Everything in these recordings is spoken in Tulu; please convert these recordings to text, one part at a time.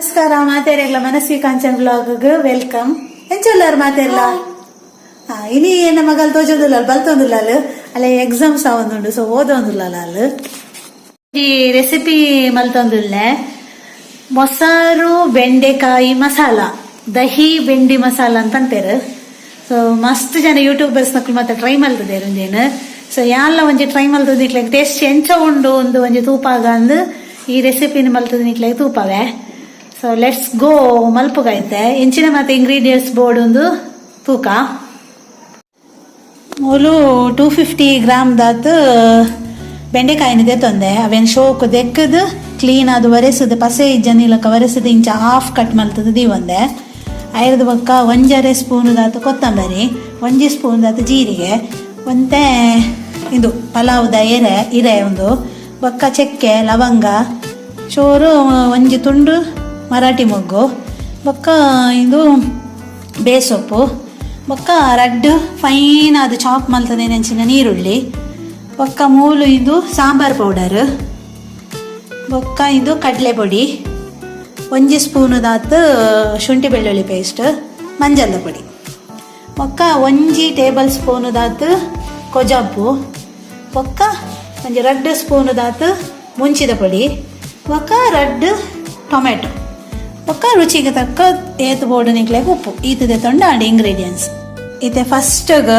ನಮಸ್ಕಾರ ಮಾತೇರೆಗ್ಲ ಮನಸ್ವಿ ಕಾಂಚನ್ ಬ್ಲಾಗ್ welcome ಎಂಚೊಲ್ಲಾರು ಮಾತೇರ್ಲ. ಇನಿ ಎನ್ನ ಮಗಲ್ ತೋಜೊಂದುಲ್ಲ, ಬಲ್ತೊಂದುಲ್ಲ. ಅಲ್ಲ, ಎಕ್ಸಾಮ್ಸ್ ಆವೊಂದುಂಡು, ಸೊ ಓದೊಂದುಲ್ಲ ಅಲ್ಲ. ಈ ರೆಸಿಪಿ ಮಲ್ತೊಂದುಲ್ಲೆ ಮೊಸರು ಬೆಂಡೆಕಾಯಿ ಮಸಾಲ, ದಹಿ ಬೆಂಡಿ ಮಸಾಲ ಅಂತ ಅಂತಾರೆ. ಸೊ ಮಸ್ತ್ ಜನ ಯೂಟ್ಯೂಬರ್ಸ್ ನಕುಲು ಮತ್ತೆ ಟ್ರೈ ಮಲ್ತದೇರು ಒಂಜೇನು. ಸೊ ಯಾಲ್ಲ ಒಂಜಿ ಟ್ರೈ ಮಲ್ತದ, ಇಕ್ಲೆಗ್ ಟೇಸ್ಟ್ ಎಂಚ ಉಂಡು ಒಂದು ಒಂಜಿ ತೂಪಾಗ ಅಂದ್ ಈ ರೆಸಿಪಿನ ಮಲ್ತದ ನಿಕ್ಲೆಗ್ ತೂಪವೆ. ಸೊ let's go, ಮಲ್ಪುಗೈತೆ. ಎಂಚಿನ ಮತ್ತೆ ಇಂಗ್ರೀಡಿಯೆಂಟ್ಸ್ ಬೋರ್ಡ್ ಒಂದು ತೂಕ. ಮೂಲು 250 ಗ್ರಾಮ್ ದಾತ್ ಬೆಂಡೆಕಾಯಿನ ದೆತ್ತೊಂದೆ. ಅವೇನು ಶೋಕು ದೆಕ್ಕದು ಕ್ಲೀನ್ ಅದು ಒರೆಸದು, ಪಸೆ ಇಜ್ಜನಿಲಕ ಒರೆಸದು ಇಂಚ ಹಾಫ್ ಕಟ್ ಮಲ್ತದ ದೀವೊಂದೆ. ಐದು ಬೊಕ್ಕ ಒಂಜರೆ ಸ್ಪೂನ್ ದಾತ್ ಕೊತ್ತಂಬರಿ, ಒಂಜಿ ಸ್ಪೂನ್ ದಾತ್ ಜೀರಿಗೆ, ಒಂತೆ ಇದು ಪಲಾವ್ದ ಎರೆ ಇರೆ ಒಂದು, ಬೊಕ್ಕ ಚಕ್ಕೆ ಲವಂಗ ಚೂರು, ಒಂಜಿ ತುಂಡು ಮರಾಠಿ ಮೊಗ್ಗು, ಬೊಕ್ಕ ಇದು ಬೇಸೊಪ್ಪು, ಬೊಕ್ಕ ರಡ್ಡ್ ಫೈನ್ ಅದು ಚಾಪ್ ಮಲ್ತದೆ ನೆಂಚಿನ ನೀರುಳ್ಳಿ, ಬೊಕ್ಕ ಮೂಲು ಇದು ಸಾಂಬಾರ್ ಪೌಡರ್, ಬೊಕ್ಕ ಇದು ಕಡಲೆ ಪೊಡಿ, ಒಂಜಿ ಸ್ಪೂನು ದಾತ್ ಶುಂಠಿ ಬೆಳ್ಳುಳ್ಳಿ ಪೇಸ್ಟ್, ಮಂಜಲ್ದ ಪೊಡಿ, ಬೊಕ್ಕ ಒಂಜಿ ಟೇಬಲ್ ಸ್ಪೂನು ದಾತ್ ಕೊಜಾಪು, ಬೊಕ್ಕ ಒಂಜಿ ರಡ್ಡ್ ಸ್ಪೂನು ದಾತ್ ಮುಂಚಿದ ಪೊಡಿ, ಬೊಕ್ಕ ರಡ್ಡ್ ಟೊಮೆಟೊ, ಬೊಕ್ಕ ರುಚಿಗೆ ತಕ್ಕ ಏತ್ ಬೋಡು ನಿಕ್ಲೆಗ್ ಉಪ್ಪು. ಈತದೆ ತೊಂಡ ಆಂಡ್ ಇಂಗ್ರೀಡಿಯೆಂಟ್ಸ್. ಇತ್ತೆ ಫಸ್ಟ್ಗ್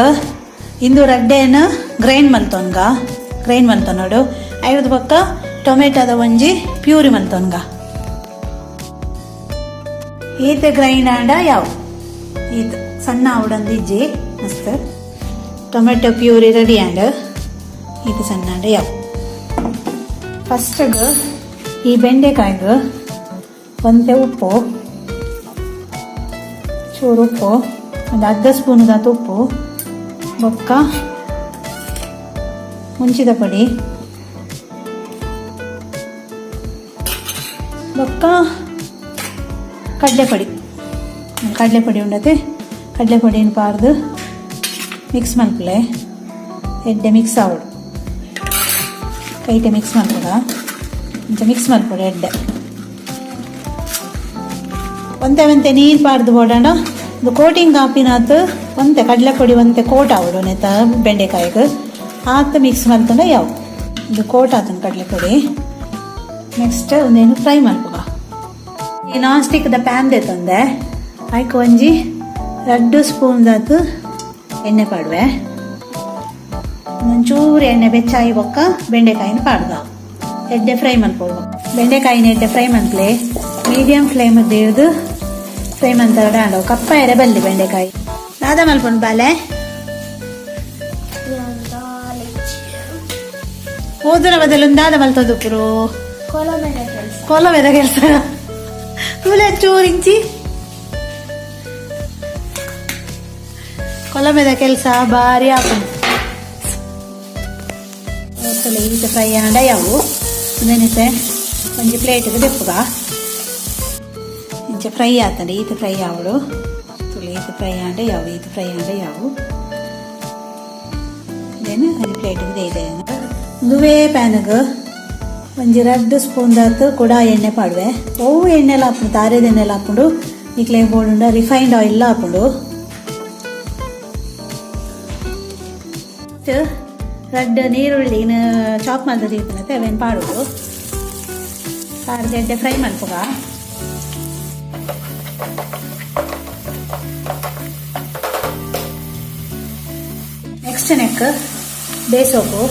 ಇಂದು ರಡ್ಡೆನ ಗ್ರೈಂಡ್ ಮಲ್ತೊನ್ಗ, ಗ್ರೈಂಡ್ ಮಲ್ತೊನೋಡು. ಐದು ಬೊಕ್ಕ ಟೊಮೆಟೊದ ಒಂಜಿ ಪ್ಯೂರಿ ಮಲ್ತೊನ್ಗ. ಈತ ಗ್ರೈಂಡ್ ಆಂಡ ಯಾವ ಈತ ಸಣ್ಣ ಆವಡಂದು ಇಜ್ಜಿ. ಮಸ್ತ್ ಟೊಮೆಟೊ ಪ್ಯೂರಿ ರೆಡಿ ಆಂಡ್. ಈತ ಸಣ್ಣ ಆಂಡ ಯಾವ. ಫಸ್ಟ್ಗ್ ಈ ಬೆಂಡೆಕಾಯಿಗೆ ಒಂತೆ ಉಪ್ಪು, ಚೂರು ಉಪ್ಪು, ಒಂದು ಅರ್ಧ ಸ್ಪೂನ್ ದಾತ್ ಉಪ್ಪು, ಬೊಕ್ಕ ಮುಂಚಿದ ಪೊಡಿ, ಬೊಕ್ಕ ಕಡಲೆ ಪೊಡಿ. ಕಡಲೆ ಪೊಡಿ ಉಂಡತೆ, ಕಡಲೆ ಪೊಡಿನ ಪಾರ್ದು ಮಿಕ್ಸ್ ಮಲ್ಪಲೆ. ಎಡ್ಡೆ ಮಿಕ್ಸ್ ಆವಡು, ಕೈಟೆ ಮಿಕ್ಸ್ ಮಲ್ಪುಗ. ಇಂಚ ಮಿಕ್ಸ್ ಮಲ್ಪೊಡು ಎಡ್ಡೆ. ಒಂತೆ ಒಂತೆ ನೀರು ಪಾರ್ದು ಬೋಡಂಡ ಇದು ಕೋಟಿಂಗ್ ಆಪಿನಾತ್ ಒಂತೆ ಕಡಲೆ ಪೊಡಿ ಒಂತೆ ಕೋಟ್ ಆವಡು ನೆತ್ತ ಬೆಂಡೆಕಾಯಿಗೆ ಆತ್ ಮಿಕ್ಸ್ ಮಲ್ತಂಡ ಯಾವ. ಇದು ಕೋಟ್ ಆತನ ಕಡಲೆ ಪೊಡಿ. ನೆಕ್ಸ್ಟ್ ಒಂದೇನು ಫ್ರೈ ಮಲ್ಪುಗ. ಈ ನಾನ್ ಸ್ಟಿಕ್ ದ ಪ್ಯಾನ್ ದೆತ್ತೊಂದೆ. ಐಕ್ ಒಂಜಿ ರಡ್ಡು ಸ್ಪೂನ್ ದಾತ್ ಎಣ್ಣೆ ಪಾಡುವೆ. ಒಂಚೂರು ಎಣ್ಣೆ ಬೆಚ್ಚಾಯಿ ಬೊಕ್ಕ ಬೆಂಡೆಕಾಯಿನ ಪಾಡ್ದ ಎಡ್ಡೆ ಫ್ರೈ ಮಲ್ಪೊಡು. ಬೆಂಡೆಕಾಯಿನ ಎಡ್ಡೆ ಫ್ರೈ ಮಲ್ಪಲೆ. ಮೀಡಿಯಂ ಫ್ಲೇಮ್ ದೇವ್ದು ಫ್ರೈ ಮಂತರಡ ಆಂಡ ಕಪ್ಪ ಎರೆ ಬಲ್ಲಿ ಬೆಂಡೆಕಾಯಿ. ದಾದ ಮಲ್ಪುಂಡು ಬಾಲೆ? ಓದುನ ಬದಲು ದಾದ ಮಲ್ತೊಂದುಪ್ಪುರು? ಕೊಲಮೆದ ಕೆಲಸ. ಕೊಲಮೆದ ಕೆಲಸ. ತೂಲೆ ಚೂರು ಇಂಚಿ, ಕೊಲಮೆದ ಕೆಲಸ ಭಾರಿ ಆಪುಂಡು. ಈತ ಫ್ರೈ ಆಂಡ ಯಾವು. ಒಂದೇನಿತ್ತೆ ಒಂಜಿ ಪ್ಲೇಟ್ಗೆ ದೆಪ್ಪುಗ. ಇಂಚ ಫ್ರೈ ಆತಂಡೆ. ಈತ ಫ್ರೈ ಆವಡು ತುಳಿ. ಈತ ಫ್ರೈ ಆಂಡ ಯಾವು, ಈತ ಫ್ರೈ ಆಂಡ ಯಾವು. ಇದೇನು ಒಂಜಿ ಪ್ಲೇಟ್ಗೆ ಇದೆ. ಒಂದುವೇ ಪ್ಯಾನ್ಗ್ ಒಂಜಿ ರಡ್ಡ್ ಸ್ಪೂನ್ ದಾತ್ ಕುಡ ಎಣ್ಣೆ ಪಾಡುವೆ. ಅವು ಎಣ್ಣೆಲ ಹಾಪುಂಡು, ತಾರೆದ ಎಣ್ಣೆಲ ಹಾಪುಂಡು. ನಿಕ್ಲೆ ಬೋಡುಂಡ ರಿಫೈನ್ಡ್ ಆಯಿಲ್ ಹಾಪುಂಡು. ರಡ್ಡ್ ನೀರುಳ್ಳಿನ ಚಾಪ್ ಮಲ್ತದ ಇಪ್ಪುನತೆ ಅವೇನು ಪಾಡೋದು. ಪಾಡ್ದು ಎಡ್ಡೆ ಫ್ರೈ ಮಲ್ಪುಗ. ನೆಕ್ಸ್ಟ್ ನೆಕ್ ಬೇಸೋಪು,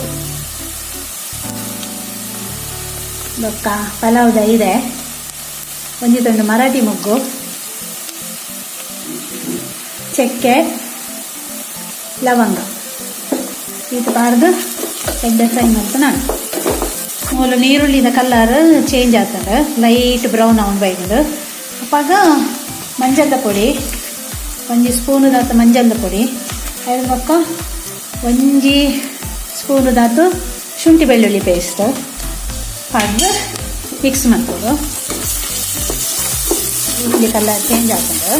ಬೊಕ್ಕ ಪಲಾವ್ದ ಇದೆ, ಒಂಜಿ ತುಂಡು ಮರಾಠಿ ಮೊಗ್ಗು, ಚಕ್ಕೆ ಲವಂಗ ಈತ ಪಾಡ್ದು ಎಡ್ಡೆ ಫ್ರೈ ಮಲ್ತ. ನಾನು ಮೂಲು ನೀರುಳ್ಳಿದ ಕಲರ್ ಚೇಂಜ್ ಆಗ್ತದೆ, ಲೈಟ್ ಬ್ರೌನ್ ಅವನ್ ಬೈದುಂಡು. ಅಪ್ಪಾಗ ಮಂಜಲ್ದ ಪೊಡಿ, ಒಂಜಿ ಸ್ಪೂನು ದಾತ್ ಮಂಜಲ್ದ ಪೊಡಿ, ಐದು ಬೊಕ್ಕ ಒಂಜಿ ಸ್ಪೂನು ದಾತು ಶುಂಠಿ ಬೆಳ್ಳುಳ್ಳಿ ಪೇಸ್ಟ್ ಪಾಡ್ದು ಮಿಕ್ಸ್ ಮಲ್ಪೊಡು. ಈರುಳ್ಳಿ ಕಲರ್ ಚೇಂಜ್ ಆಗ್ತದೆ.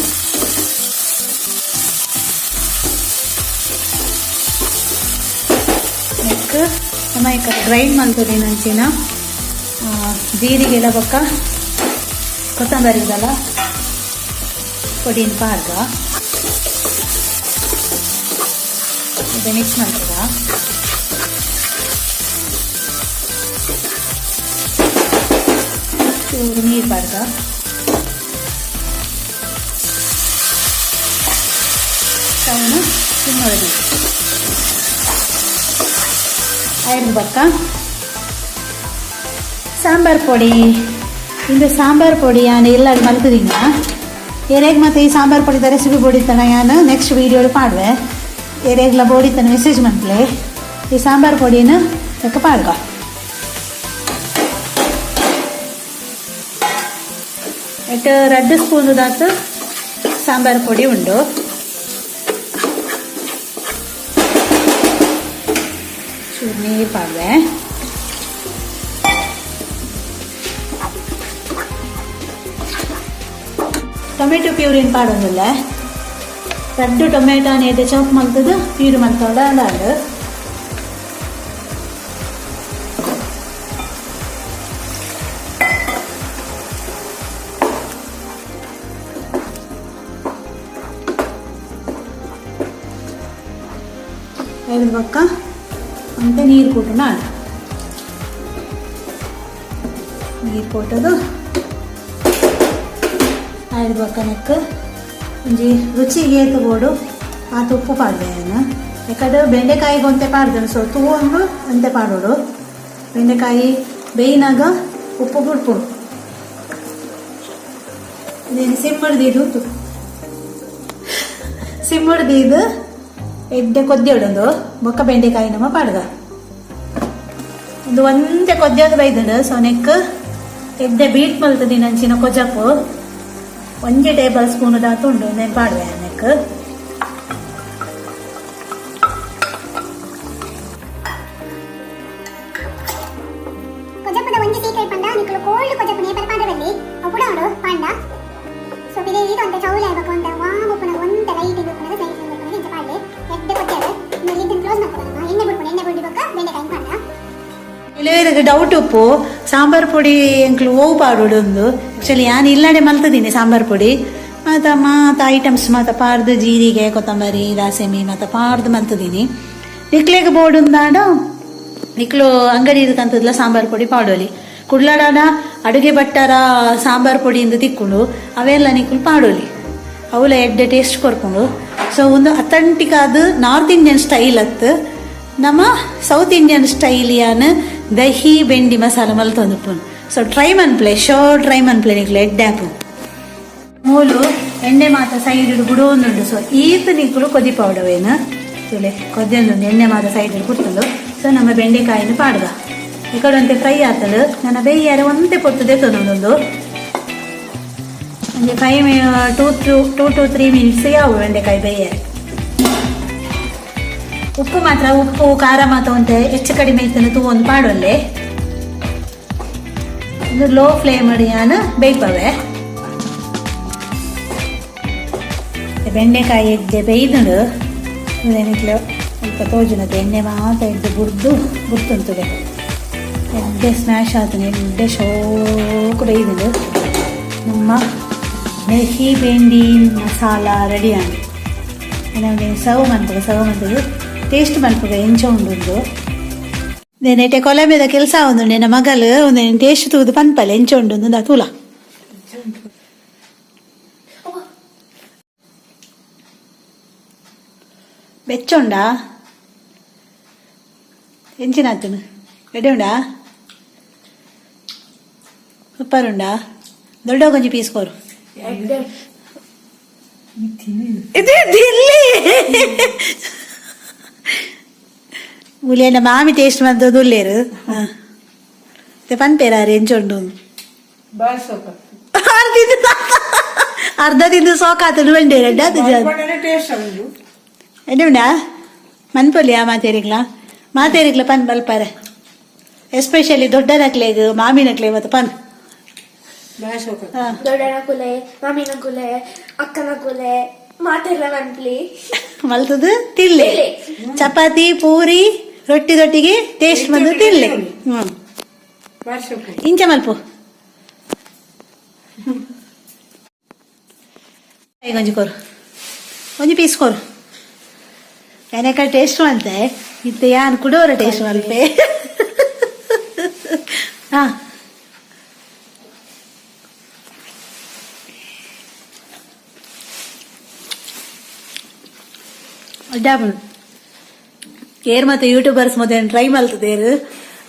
ನೆಕ್ ನಮ್ಮ ಗ್ರೈಂಡ್ ಮಲ್ತದಿನಂಚಿನ ಜೀರಿಗೆ ಬೊಕ್ಕ ಕೊತ್ತಂಬರಿದಲ್ಲ ಪೊಡಿನ ಪಾಡ್ಗ ಇದು ಮಿಕ್ಸ್ ಮಾಡ್ತದ. ಚೂರು ನೀರು ಪಾಡ್ಗ. ಸ್ಟವ್ನ ಸಿಮ್ಮೊಳಗೆ ಐದು ಬಕ್ಕ ಸಾಂಬಾರ್ ಪೊಡಿ. ಇಂದು ಸಾಂಬಾರ್ ಪೊಡಿ ಯಾನ್ ಎಲ್ಲ ಮಲ್ತದಿನ ಏರೇಗ್ ಮತ್ತು ಈ ಸಾಂಬಾರ್ ಪೊಡಿದ ರೆಸಿಪಿ ಬೋಡಿತ್ತನ ಯಾನ್ ನೆಕ್ಸ್ಟ್ ವೀಡಿಯೋ ಪಾಡುವೆ. ಏರೇಗ್ಲ ಬೋಡಿತ್ತನ ಮೆಸೇಜ್ ಮಲ್ಪಲೆ. ಈ ಸಾಂಬಾರ್ ಪೊಡಿನ ತಕ್ಕ ಪಾಡ್ಗ. ಎಟ್ ರಡ್ಡು ಸ್ಪೂನ್ ದಾತ್ ಸಾಂಬಾರ್ ಪೊಡಿ ಉಂಡು. ಚೂರು ನೀರು ಪಾಡುವೆ. ಟೊಮೆಟೊ ಪ್ಯೂರಿನ್ ಪಾಡೊಂದಿಲ್ಲ. ರಡ್ಡು ಟೊಮೆಟೊ ಎಡ್ಡೆ ಚಾಪ್ ಮಲ್ತದು ಪ್ಯೂರಿ ಮಲ್ತೊಂಡ ಅಂದಾಂಡ್. ಐದು ಬೊಕ್ಕ ಅಂತೆ ನೀರು ಕೂಟುನ. ನೀರು ಕೂಟದು ಐದು ಬೊಕ್ಕ ನೆಕ್ ಒಂಜಿ ರುಚಿಗೆ ಏತ್ ಬೋಡು ಆತ್ ಉಪ್ಪು ಪಾಡ್ದೆ ಯಾನ್. ಯಾಕಂದ್ರೆ ಬೆಂಡೆಕಾಯಿಗೆ ಒಂತೆ ಪಾಡ್ದೆನು, ಸೊ ತೂವೊಂದು ಒಂತೆ ಪಾಡೋಡು. ಬೆಂಡೆಕಾಯಿ ಬೇಯಿನಾಗ ಉಪ್ಪು ಬುಡ್ಪುಡು. ಇದೇನು ಸಿಮ್ಮಡ್ದಿದ್ದು ಸಿಮ್ಮಡ್ದಿದ್ದು ಎಡ್ಡೆ ಕೊದ್ದಿಡೊಂದು ಬೊಕ್ಕ ಬೆಂಡೆಕಾಯಿ ನಮ್ಮ ಪಾಡ್ದ. ಒಂದು ಒಂತೆ ಕೊದ್ಯೋದು ಬೈದುಂಡು. ಸೊ ನೆಕ್ ಎಡ್ಡೆ ಬೀಟ್ ಮಲ್ತದಿನ ಅಂಚಿನ ಕೊಜಪು ಒಂಜಿ ಟೇಬಲ್ ಸ್ಪೂನ್ ದಾತ್ ಉಂಡು. ನೆನ್ ಪಾಡುವೆ ನೆಕ್. ಕೊಜಪುದ ಒಂಜಿ ಸೀಕ್ರೆಟ್ ಪಂಡ ನಿಕುಲು ಕೋಲ್ಡ್ ಕೊಜಪು ನೇಪದ ಪಾಡ್ರವಲ್ಲಿ ಅವು ಪುಡಾಡು ಪಾಂಡ. ಸೊ ಪಿದೆ ಇದು ಒಂತೆ ಚೌಲೆ ಆಯ್ಬೇಕು ಅಂತ ವಾಮ್ ಉಪ್ಪುನ ಒಂತೆ ಲೈಟ್ ಉಪ್ಪುನಗ ಸ್ಲೈಸ್ ಉಪ್ಪುನಗ ಇಂಚ ಪಾಡ್ಲೆ. ಎಡ್ಡೆ ಕೊಜ್ಜಾಡು ಲಿಡ್ಡನ್ ಕ್ಲೋಸ್ ಮಾಡ್ತಾರೆ. ಎಣ್ಣೆ ಬಿಡ್ಕೊಂಡು ಎಣ್ಣೆ ಬಿಡ್ಡಿ ಬೊಕ್ಕ ಬೆಂಡೆಕಾಯಿ ಪಾಡ್ದ. ಕೆಲವರಿಗೆ ಡೌಟ್ ಉಪ್ಪು, ಸಾಂಬಾರ್ ಪೊಡಿ ಎಂಕ್ಲು ಓವು ಪಾಡೋಡು ಒಂದು. ಆಕ್ಚುಲಿ ಯಾನ್ ಇಲ್ಲಡೆ ಮಲ್ತದೀನಿ ಸಾಂಬಾರ್ ಪೊಡಿ. ಮಾತ ಮಾತ ಐಟಮ್ಸ್ ಮಾತ ಪಾಡ್ದು, ಜೀರಿಗೆ, ಕೊತ್ತಂಬರಿ, ದಾಸೆಮಿ ಮಾತ ಪಾಡ್ದು ಮಲ್ತದೀನಿ. ನಿಕ್ಲೆಗ್ ಬೋಡುಂದಾಂಡ ನಿಕ್ಲು ಅಂಗಡಿ ಕಂತದ್ಲ ಸಾಂಬಾರ್ ಪೊಡಿ ಪಾಡೋಲಿ. ಕುಡ್ಲಡಾಡ ಅಡುಗೆ ಭಟ್ಟರ ಸಾಂಬಾರ್ ಪೊಡಿ ಇಂದು ತಿಕ್ಕುಂಡು. ಅವೆಲ್ಲ ನಿಕ್ಲು ಪಾಡೋಲಿ, ಅವುಲ ಎಡ್ಡೆ ಟೇಸ್ಟ್ ಕೊರ್ಪುಂಡು. ಸೊ ಒಂದು ಅಥೆಂಟಿಕ್ ಆದ ನಾರ್ತ್ ಇಂಡಿಯನ್ ಸ್ಟೈಲ್ ಅತ್ತು, ನಮ್ಮ ಸೌತ್ ಇಂಡಿಯನ್ ಸ್ಟೈಲ್ ಯಾನ್ ದಹಿ ಬೆಂಡಿ ಮಸಾಲ ಮಲ್ತೊಂದುಪ್ಪುನು. ಸೊ ಟ್ರೈ ಮನ್ಪ್ಲೆ, ಶೋರ್ ಟ್ರೈ ಮನ್ಪ್ಲೆ ನಿಕ್ಲು, ಎಡ್ಡೆ ಆಪುಂಡು. ಮೂಲು ಎಣ್ಣೆ ಮಾತ ಸೈಡ್ ಬುಡೋಂದುಂಡು. ಸೊ ಈತ್ ನಿಕುಲು ಕೊದಿ ಪೌಡವೇನು ತುಲೆ ಕೊದ್ದೊಂದು ಎಣ್ಣೆ ಮಾತ ಸೈಡ್ ಕುರ್ತುಂಡು. ಸೊ ನಮ್ಮ ಬೆಂಡೆಕಾಯಿನ ಪಾಡ್ದ. ಈ ಕಡೆ ಒಂತೆ ಫ್ರೈ ಆತಳು ನನ್ನ ಬೇಯ್ಯಾರೆ ಒಂತೆ ಪೊತ್ತು ದೆತ್ತೊಂದು ಒಂಜಿ 5 2 2 to 3 minutes ಯಾವು ಬೆಂಡೆಕಾಯಿ ಬೇಯ್ಯಾರೆ. ಉಪ್ಪು ಮಾತ್ರ, ಉಪ್ಪು ಖಾರ ಮಾತ್ರ ಒಂತೆ ಹೆಚ್ಚು ಕಡಿಮೆ ಇತ್ತು ತೂ ಒಂದು ಪಾಡೊಲ್ಲೆ. ಒಂದು ಲೋ ಫ್ಲೇಮ್ ಯಾನ್ ಬೇಯ್ಪವೆ. ಬೆಂಡೆಕಾಯಿ ಎಡ್ಡೆ ಬೇಯ್ದುಂಡು. ನಿಕ್ಲು ಸ್ವಲ್ಪ ತೋಜುನತೆ ಎಣ್ಣೆ ಮಾತ ಎಡ್ಡೆ ಬುಡ್ದು ಬುಡ್ತುಂತದೆ. ಎಡ್ಡೆ ಸ್ಮ್ಯಾಶ್ ಆತನೆ, ಎಡ್ಡೆ ಶೋಕು ಬೇಯ್ದುಂಡು. ನಮ್ಮ ದಹಿ ಬೆಂಡಿ ಮಸಾಲ ರೆಡಿ ಆಂಡ್. ಸರ್ವ್ ಮನ್ಪುಗ. ಸರ್ವ್ ಮನ್ಪುಗ, ಟೇಸ್ಟ್ ಮನ್ಪುಗ ಎಂಚ ಉಂಡುಂದು. ನೆಟೆ ಕೊಲಂಬೆದ ಕೆಲಸ ಉಂಡು. ನನ್ನ ಮಗಲು ಒಂದು ಟೇಸ್ಟ್ ತೂದು ಪನ್ಪಲೆ ಎಂಚ ಉಂಡು ತೂಲ. ಬೆಚ್ಚ ಉಂಡಾ? ಎಂಚಿನ ಆತನು? ಎಡೆ ಉಂಡಾ? ಸೂಪರ್ ಉಂಡಾ? ದೊಡ್ಡ ಕೊಂಚ ಪೀಸ್ ಕೊರು. ಇದು ದಿಲ್ಲಿ ಮುಲಿಯನ ಮಾಮಿ ಟೇಸ್ಟ್ ಮಂತದ್ದು ಉಲ್ಲೇರು ಪನ್ಪೇರಾರು ಎಂಚ ಉಂಡು? ಅರ್ಧ ತಿಂದು ಸೋಕಾತಡು ಬಂಡೇರ. ಟೇಸ್ಟ್ ಉಂಟು. ಎಡ್ಡೆ ಉಂಡಾ? ಮನ್ಪೊಲಿ ಆ ಮಾತೇರಿಗ್ಲ ಮಾತೇರಿಗ್ಲ ಪನ್ ಬಲ್ಪಾರೆ. ಎಸ್ಪೆಷಲಿ ದೊಡ್ಡ ನಕ್ಲೆಗ್, ಮಾಮಿನ ನಕ್ಲೆ ಮತ್ತು ಪನ್. ದೊಡ್ಡನ ಕುಲೆ, ಮಾಮಿನ ಕುಲೆ, ಅಕ್ಕನ ಕುಲೆ ಮಾತೆಲ್ಲ ಮನ್ಪ್ಲಿ. ಮಲ್ತದು ತಿಲ್ಲೆ. ತಿಲ್ಲೆ. ಚಪಾತಿ, ಪೂರಿ, ರೊಟ್ಟಿ ದೊಟ್ಟಿಗೆ ಟೇಸ್ಟ್ ಬಂದು ತಿಲ್ಲೆ. ಇಂಚ ಮಲ್ಪು. ಒಂಜಿ ಕೊರು, ಒಂಜಿ ಪೀಸ್ ಕೊರು. ಎನಕ ಟೇಸ್ಟ್ ಮಲ್ತೆ ಇತ್ತೆ ಯಾನ್ ಕುಡೋರ ಟೇಸ್ಟ್ ಮಲ್ಪೆ. ಹಾ, ಡಬಲ್ ಏರ್ ಮತ್ತೆ ಯೂಟ್ಯೂಬರ್ಸ್ ಮತ್ತೆ ಟ್ರೈ ಮಲ್ತದೇರು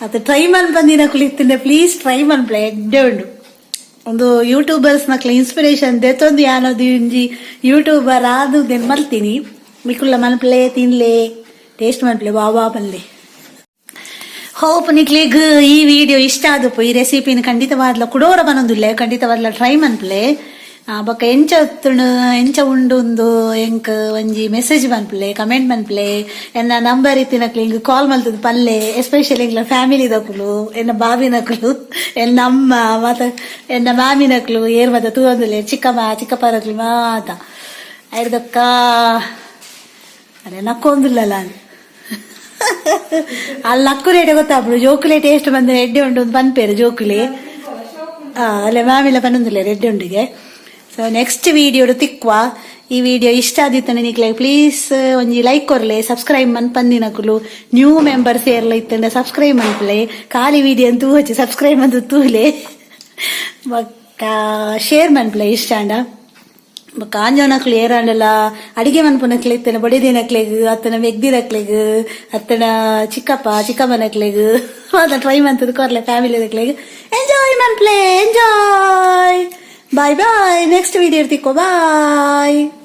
ಅತ್ತ ಟ್ರೈ ಮಲ್ ಬಂದಿನ ಕುಳಿತಿಂದೆ. ಪ್ಲೀಸ್ ಟ್ರೈ ಮಲ್ಪ್ಲೆ, ಎಡ್ಡೆ ಉಂಡು. ಒಂದು ಯೂಟ್ಯೂಬರ್ಸ್ ನಕ್ಲ ಇನ್ಸ್ಪಿರೇಷನ್ ದೆತ್ತೊಂದು ಯಾನದು ಇಂಜಿ ಯೂಟ್ಯೂಬರ್ ಆದು ದೆನ್ ಮಲ್ತೀನಿ. ಮಿಕುಲ್ಲ ಮನ್ಪ್ಲೆ, ತಿನ್ಲೆ, ಟೇಸ್ಟ್ ಮನ್ಪ್ಲೆ, ವಾ ವಾ ಮಲ್ಲೆ. ಹೋಪ್ ನಿಕ್ಲೆಗ್ ಈ ವಿಡಿಯೋ ಇಷ್ಟ ಆದಪ್ಪ. ಈ ರೆಸಿಪಿನ ಖಂಡಿತವಾದ್ಲ ಕುಡೋರ ಬನೊಂದುಲ್ಲೆ, ಖಂಡಿತವಾದ್ಲ ಟ್ರೈ ಮನ್ಪ್ಲೆ. ಬೊಕ್ಕ ಎಂಚ ಉತ್ತುಂಡು, ಎಂಚ ಉಂಡುಂದು ಎಂಕ್ ಒಂಜಿ ಮೆಸೇಜ್ ಮನ್ಪ್ಲೆ, ಕಮೆಂಟ್ ಮನ್ಪ್ಲೆ. ಎನ್ನ ನಂಬರ್ ಇತ್ತಿನಕ್ಲೆ ಇಂಗ್ ಕಾಲ್ ಮಲ್ತದ ಪಲ್ಲೆ. ಎಸ್ಪೆಷಲಿ ಎಂಕ್ಲ ಫ್ಯಾಮಿಲಿ ದಕುಲು, ಎನ್ನ ಬಾವಿನಕ್ಲು, ಎನ್ನ ಅಮ್ಮ ಮತ ಎನ್ನ ಮಾಮಿನಕ್ಲು ಏರ್ ಮತ ತೂವಂದುಲ್ಲೆ, ಚಿಕ್ಕಮ್ಮ ಚಿಕ್ಕಪ್ಪನಕ್ಲು ಮಾತ ಐರ್ದಕ್ಕ. ಅರೆ, ನಕ್ಕೊಂದುಲ್ಲಲ್ಲ. ಅಲ್ಲಿ ನಕ್ಕು ರೇಟೆ ಗೊತ್ತಾಪುಡು. ಜೋಕುಲೆ ಟೇಸ್ಟ್ ಬಂದ ಎಡ್ಡೆ ಉಂಡು ಒಂದು ಪನ್ಪೇರು ಜೋಕುಲೆ. ಅಲ್ಲೇ ಮಾಮಿಲ ಪನ್ನೊಂದುಲ್ಲೆ ಎಡ್ಡೆ ಉಂಡಿಗೆ. ಸೊ ನೆಕ್ಸ್ಟ್ ವಿಡಿಯೋಡು ತಿಕ್ವಾ. ಈ ವಿಡಿಯೋ ಇಷ್ಟ ಆದಿತ್ತನೆ ನಿಕ್ಲೆ ಪ್ಲೀಸ್ ಒಂಜಿ ಲೈಕ್ ಕೊರ್ಲೆ. ಸಬ್ಸ್ಕ್ರೈಬ್ ಮನ್ಪಂದಿನಕುಲು, ನ್ಯೂ ಮೆಂಬರ್ಸ್ ಏರ್ಲ ಇತ್ತಂಡ ಸಬ್ಸ್ಕ್ರೈಬ್ ಮನ್ಪಲೆ. ಖಾಲಿ ವಿಡಿಯೋ ಅಂತ ತೂವಚ್ಚಿ, ಸಬ್ಸ್ಕ್ರೈಬ್ ಅಂತ ತೂಲೆ. ಬೊಕ್ಕ ಶೇರ್ ಮನ್ಪಲೆ ಇಷ್ಟ ಅಂಡ. ಬೊಕ್ಕ ಆಂಜೋನಕ್ಲು ಏರಾಂಡಲ ಅಡಿಗೆ ಮನ್ಪುನಕ್ಲೆ ಇತ್ತನ ಬಡಿದಿನಕ್ಲೆಗ್ ಅತ್ತನ ಮೆಗ್ದಿನಕ್ಲೆಗ್ ಅತ್ತನ ಚಿಕ್ಕಪ್ಪ ಚಿಕ್ಕಮ್ಮನಕ್ಲೆಗ್ ಮಾತ ಟ್ರೈ ಮಂತದ ಕೊರ್ಲೆ. ಫ್ಯಾಮಿಲಿ ನಕ್ಲೆಗ್ ಎಂಜಾಯ್ ಮನ್ಪ್ಲೆ. Enjoy, bye bye. Next video ತಿಕ್ಕೋ, ಬಾಯ್.